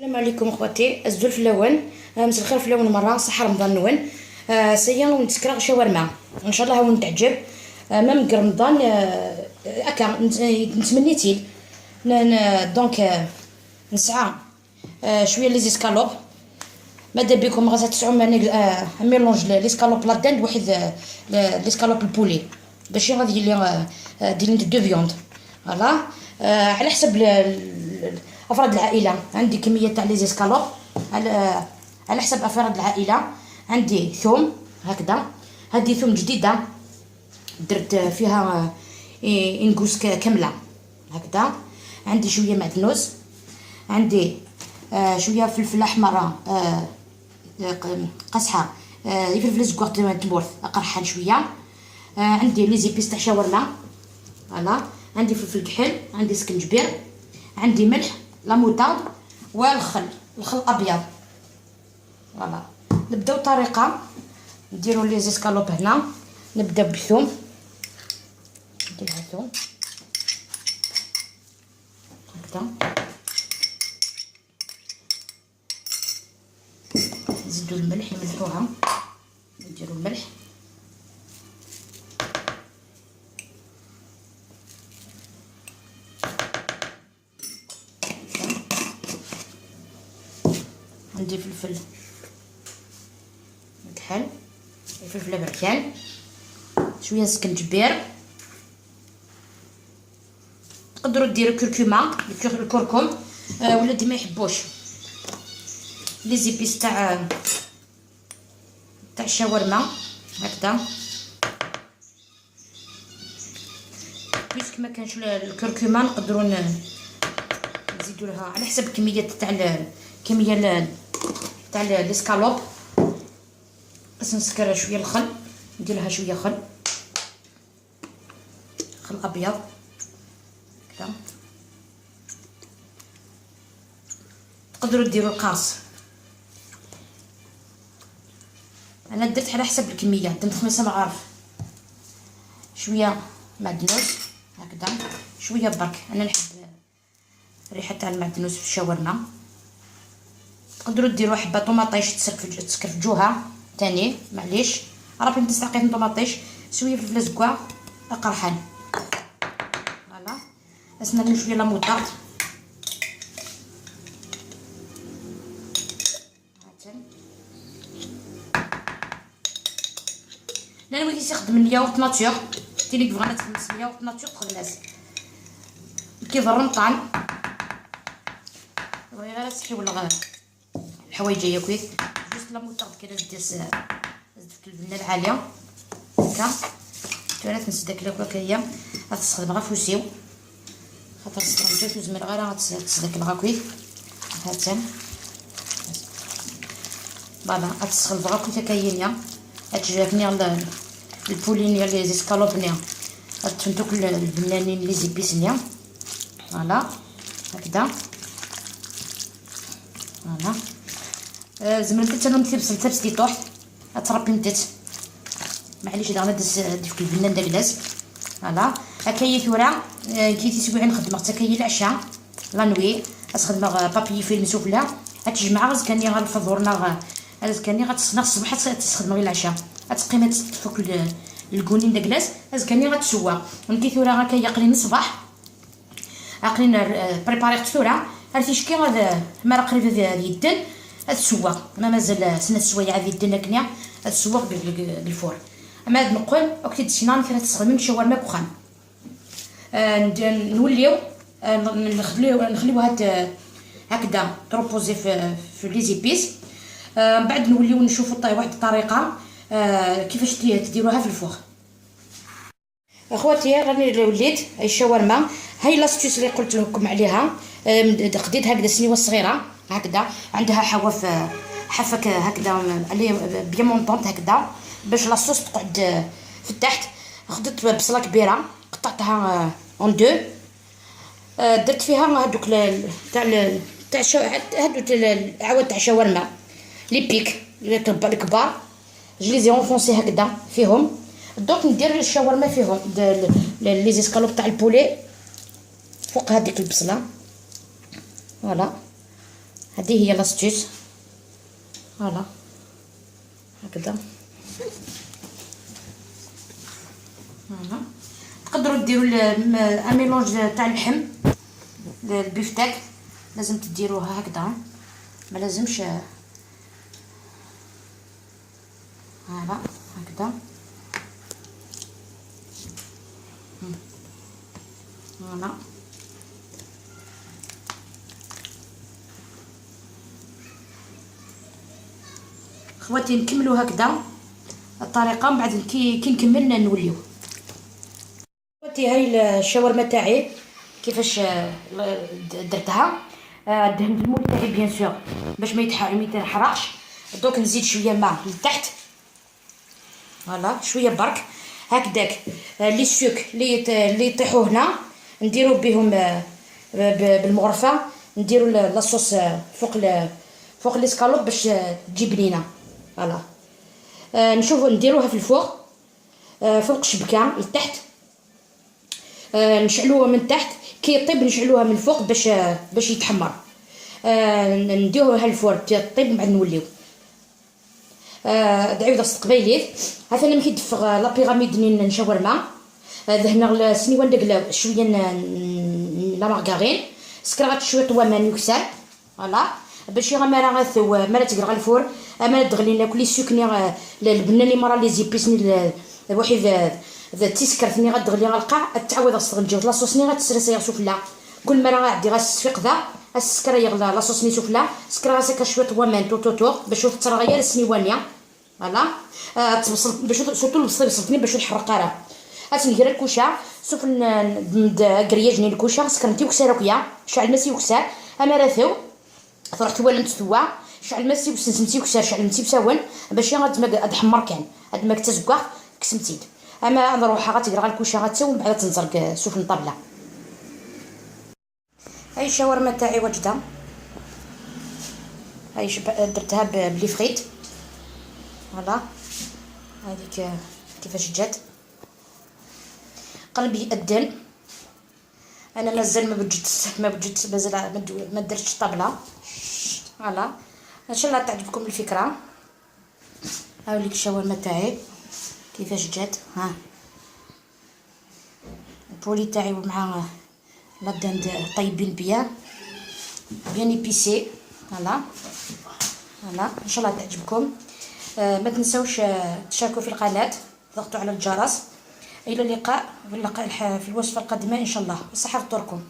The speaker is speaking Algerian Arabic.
السلام عليكم اخواتي، الزول فلاون، مساء الخير فلاون مره، صحة رمضان نون. سيا ونتسكر شاورما ان شاء الله ونتعجب. même رمضان اكا نتمني تيل donc نسعى شوية les escalopes. ماذا بكم غاز تسعوا mélange les escalopes la dinde واحد les escalopes ال poulet باش غادي يلي ديرين deux viandes. voilà على حسب افراد العائله. عندي كمية تاع les escalopes على حسب افراد العائله. عندي ثوم هكذا، هذه ثوم جديدة درت فيها une gousse كاملة هكذا. عندي شوية معدنوس، عندي شوية فلفل احمر قصحه، فلفل زكوغ تمورث قرحان شوية. عندي les épices تاع شاورما voilà. عندي فلفل كحل، عندي سكنجبير، عندي ملح، la moutarde والخل، الخل الابيض. voilà نبداو طريقه نديرو les escalopes هنا. نبدا بالثوم، نديرها ثوم هكذا، نزيدو الملح، نملحوها، نديرو الملح. عندي فلفل كحل، فلفل بركان، شوية سكنجبير، تقدروا ديروا كركمه، الكركم، ولا دي ما يحبوش les épices تاع الشاورما هكذا. puisque ما كانش الكركمه نقدروا نزيدوا لها على حسب كمية تاع الكمية تاع les escalopes. بس نسكر شوية الخل، ندير لها شوية خل، خل ابيض هكذا. تقدروا ديروا القارص، انا درت على حسب الكمية، درت 5 مغارف. شوية معدنوس هكذا، شوية برك، انا نحب الريحة تاع المعدنوس في الشاورما. تقدروا ديروا حبه طوماطيش تسكرفجوها تاني معليش، راه تستعقي طوماطيش، شوية فلفل زكوا قرحان. voilà اسنا شوية la moutarde لان وليت يخدم ال yaourt nature، تيلي بغانا تخدم ال yaourt nature تخدم كيف رمضان بغي غير تسحي ولا غير الحوايج هي كويس. juste la moutarde كده دير زدت البنه العالية هكا. تورا تنسد داك لاكا هي غتستخدم غير فوسيو خاطر سترنجات وزمر غير غتسدك الغاكويت هاتا. voilà غتسخلط غاكويت هكايا غتجافني ال poulet نيا les escalopes نيا غتفنتوك البنانين les épices نيا. voilà هكذا. voilà زمرت انا مثل بصل تبس طوح تربي نتت معليش اذا غادي ديك البنان داك لاز. voilà هكايا ثورا كي تيسوي نخدم حتى كاين العشاء la nuit تخدم papier film سفلى تجمع غز كاني غنفضورنا غز كاني غتسنى الصباح تخدم غير العشاء تقيمه تفك الكونين داك لاز غز كاني غتسوى. ونكي ثورا هكايا قليل الصباح عقلين préparer ثورا عرفتي شكي غاد ما قريب يدن تسوى ما مازال سنة السوايع غادي يدن كنيا تسوى بال four. اما هاد نقول وقت تسينان كي تستخدم شاورما كوخان. نوليو نخليو هاد هكذا ت reposer في les épices. من بعد نوليو نشوفوا واحد الطريقة كيفاش تديروها في ال four. اخواتي راني وليت هاي الشاورما، هاي l'astuce اللي قلت لكم عليها. خديت هكذا سنيوه صغيرة هكذا، عندها حواف حافك هكذا bien montante هكذا باش la sauce تقعد في التحت. خدت بصله كبيرة قطعتها en deux، درت فيها هذوك تاع تاع هادو العواد تاع شاورما les piques الكبار، je les ai enfoncés هكذا فيهم. دوك ندير الشاورما فيهم les escalopes تاع ال poulet فوق هذيك البصله. voilà هذه هي l'astuce. voilà هكذا. voilà تقدروا ديروا un mélange تاع اللحم البيفتاك، لازم تديروها هكذا، ما لازمش. voilà هكذا. voilà خواتي نكملوا هكذا الطريقة، من بعد كي نكمل نوليو. خواتي هاي الشاورما تاعي كيفاش درتها. دهنت ال moule تاعي bien sûr باش ما يتحرقش. دوك نزيد شوية ماء لتحت، voilà شوية برك هكذاك. les sucs اللي يطيحوا هنا نديرو بهم بالمغرفه، نديرو la sauce فوق les escalopes باش تجي بنينه. voilà نشوفو نديروها في ال four فوق الشبكة لتحت، نشعلوها من تحت، كي يطيب نشعلوها من فوق باش يتحمر. نديروها ال four طيب من بعد نوليو. دعيو درس قبيليت هذا انا كيدفغ la pyramide ني شاورما. ذهنا السنيوان دقلا شوية la margarine، سكرات شوية طوامان يكسر. voilà باش غا ما غاثو ما تقرا ال four، ما تغلي ناكل les sucs ني البناني مرا les épices ني وحيد تيسكرتني غتغلي غالقاع تعاود غتغنجي la sauce ني غتسرسي سفلى. كل مرة غادي غتسفيق ذا السكر يغلى la sauce ني سفلى، سكر غاسك شوية طوامان tout autour باش ترغيا السنيوانيه. voilà تبصل باش surtout البصل بصلتني باش يحرق راه. غتنكر الكوشة سوف grillage ني الكوشة سكرتي وكساروكيا شعل ماسي وكسار اما راثو تروح توالم تسوا شعل ماسي وسنسمتي وكسار شعل متي بساون باش غاد حمر كان هاد ما كتزكوا كسمتيد. اما نروح غتقرا الكوشة غتسوي من بعد تنزرق سوف الطابله. هاي الشاورما تاعي واجدة، هاي درتها ب les frites. voilà هذيك كيفاش جات. قلبي يأذن، انا مازال ما وجدت مازال ما درتش طابله. voilà ان شاء الله تعجبكم الفكرة. هاوليك الشاورما تاعي كيفاش جات. ها ال poulet تاعي مع la dinde طيبين bien bien épicés. voilà voilà ان شاء الله تعجبكم. ما تنسوش تشاركوا في القناة، تضغطوا على الجرس. الى اللقاء في الوصفة القادمة ان شاء الله. وصحة فطوركم.